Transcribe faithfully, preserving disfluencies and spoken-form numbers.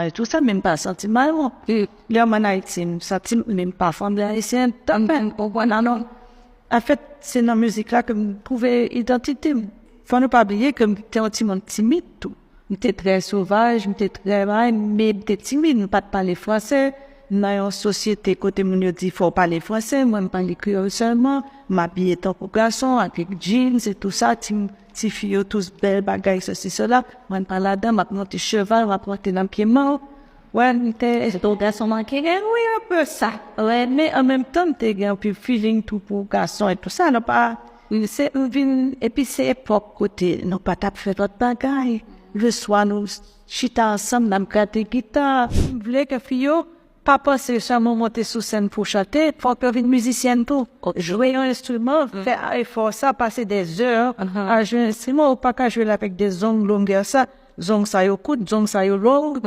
E tou sa, men m pa santi m Ayisyen. Lè m ann Ayiti, m santi m, men m pa fanm ayisyen, tanpè, m konprann, non. Anfèt, se nan mizik la ke m twouve idantite m. Fò nou pa bliye ke m te yon timoun timid tou. M te trè sovaj, m te trè bay, men m te timid, m pa t pale franse. M nan yon sosyete kote moun yo di fò w pale franse, mwen m pale kreyòl sèlman, m abiye tankou gason, avèk jeans e tou sa, ti, ti fi yo tous bèl bagay, sesi, sela. Mwen m pa ladan, m ap monte cheval, m ap monte nan pye manw. Wè, m te. Se te yon gason manke gen? Wi, anpe sa. Wè, men an menm tan, m te gen anpil feeling tou pou gason e tou sa. Non pa, se, m vin, epi se epòk kote nou pa t ap fè lòt bagay. Leswa, nou chita ansanm, n ap gade gita. M vle ke fi yo pa panse sèlman monte sou sèn pou chante, fòk yo vin mizisyèn tou. Jwe yon enstriman, fè efò sa, pase dè zè a jwe enstriman, ou pa ka jwe l avèk de zong longè sa. Zong sa yo kout, zong sa yo long.